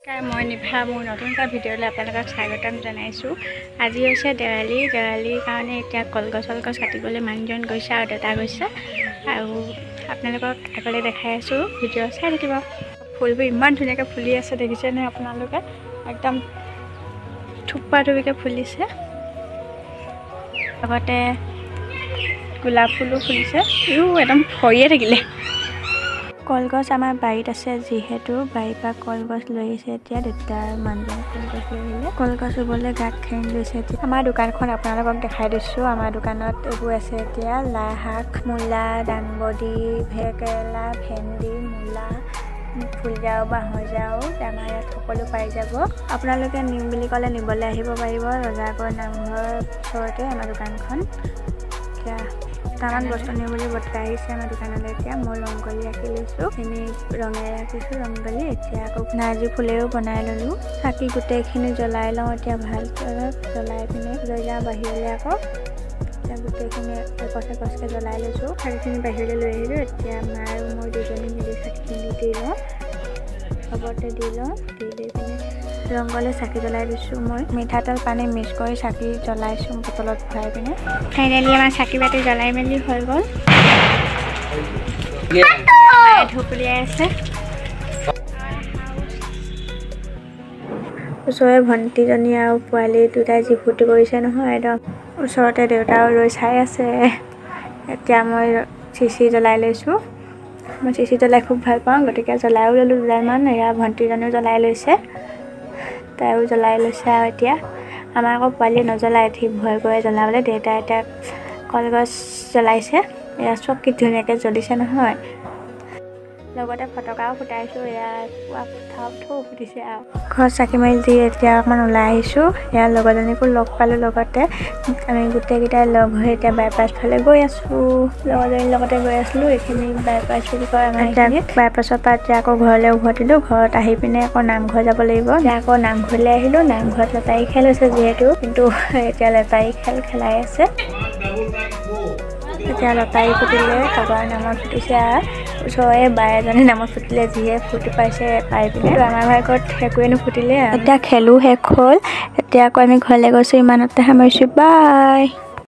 মই নিভা মোৰ নতুন এটা ভিডিঅ'লৈ আপোনালোকক স্বাগতম জনাইছোঁ। আজি হৈছে দেৱালী। দেৱালীৰ কাৰণে এতিয়া কলগছ চলগছ কাটিবলৈ মানুহজন গৈছে আৰু দেউতা গৈছে আৰু আপোনালোকক আগলৈ দেখাই আছোঁ, ভিডিঅ' চাই থাকিব। ফুলবোৰ ইমান ধুনীয়াকৈ ফুলি আছে, দেখিছেনে আপোনালোকে? একদম থোপা থুপিকৈ ফুলিছে, লগতে গোলাপ ফুলো ফুলিছে। ইও একদম ভৰিয়ে থাকিলে। কলগছ আমাৰ বাৰীত আছে, যিহেতু বাৰীৰ পৰা কলগছ লৈ আহিছে। এতিয়া দেউতা মানুহজনে কলগছ লৈ আহিলে, কলগছ ৰুবলৈ গাঁত খান্দি লৈছে। এতিয়া আমাৰ দোকানখন আপোনালোকক দেখাই দিছোঁ। আমাৰ দোকানত এইবোৰ আছে এতিয়া লাই শাক, মূলা, দাংবডি, ভেকেৰেলা, ভেন্দি, মূলা, ফুলজাও, বাঁহৰজাও, আমাৰ ইয়াত সকলো পাই যাব। আপোনালোকে নিম বুলি ক'লে নিবলৈ আহিব পাৰিব। ৰজাগড় নামঘৰৰ ওচৰতে আমাৰ দোকানখন। এতিয়া দুটামান বস্তু নিম বুলি বৰ্তা আহিছে আমাৰ দোকানলৈ। এতিয়া মই ৰংগলী আঁকি লৈছোঁ, এনেই ৰঙেৰে আঁকিছোঁ ৰংগলী। এতিয়া আকৌ নাৰ্জী ফুলেও বনাই ল'লোঁ। চাকি গোটেইখিনি জ্বলাই লওঁ এতিয়া ভালকৈ, জ্বলাই পিনে লৈ যাওঁ বাহিৰলৈ। আকৌ এতিয়া গোটেইখিনি একছ একছকৈ জ্বলাই লৈছোঁ। চাকিখিনি বাহিৰলৈ লৈ আহিলোঁ। এতিয়া মা আৰু মই দুজনী মিলি চাকিখিনি দি লওঁ, চবতে দি লওঁ। দি লৈ পিনে ৰংগলী চাকি জ্বলাই দিছোঁ। মই মিঠাতেল পানী মিক্স কৰি চাকি জ্বলাইছোঁ বটলত ভৰাই পিনে। ফাইনেলি আমাৰ চাকি বাতি জ্বলাই মেলি হৈ গ'ল। ধূপ উলিয়াই আছে। ওচৰৰে ভণ্টিজনী আৰু পোৱালি দুটাই যি ফূৰ্তি কৰিছে নহয়, একদম ওচৰতে দেউতাও ৰৈ চাই আছে। এতিয়া মই চিচি জ্বলাই লৈছোঁ। মই চিচি জ্বলাই খুব ভাল পাওঁ, গতিকে জ্বলাইও ল'লোঁ দুডালমান। এয়া ভণ্টিজনীও জ্বলাই লৈছে, তাইও জ্বলাই লৈছে। আৰু এতিয়া আমাৰ আকৌ পোৱালীয়ে নজ্বলায়, ঠিক ভয় কৰে জ্বলাবলৈ। দেউতাই এতিয়া কলগছ জ্বলাইছে। এয়া চব কি ধুনীয়াকৈ জ্বলিছে নহয়, লগতে ফটকাও ফুটাইছোঁ। এয়া পুৰা ফুটাও ফুটিছে। আৰু ঘৰত চাকি মাৰি দি এতিয়া অকণমান ওলাই আহিছোঁ। ইয়াৰ লগৰজনীকো লগ পালোঁ, লগতে আমি গোটেইকেইটাই লগ হৈ এতিয়া বাইপাছ ফালে গৈ আছোঁ। লগৰজনীৰ লগতে গৈ আছিলোঁ। এইখিনি বাইপাছ বুলি কয় আমাৰ এইখিনিত। বাইপাছৰ পৰা এতিয়া আকৌ ঘৰলৈ উভতিলোঁ। ঘৰত আহি পিনে আকৌ নামঘৰ যাব লাগিব। এতিয়া আকৌ নামঘৰলৈ আহিলোঁ। নামঘৰত লেটাৰী খেল হৈছে যিহেতু, কিন্তু এতিয়া লেটাৰী খেল খেলাই আছে। এতিয়া লটাৰী ফুটিলে, কাৰোবাৰ নামত ফুটিছে। আৰু ওচৰৰে বাই এজনী নামত ফুটিলে, যিহে ফূৰ্তি পাইছে পাই পিনে। আমাৰ ভাগত একোৱে নুফুটিলে। এতিয়া খেলো শেষ হ'ল। এতিয়া আকৌ আমি ঘৰলৈ গৈছোঁ। ইমানতে সামৰিছোঁ, বাই।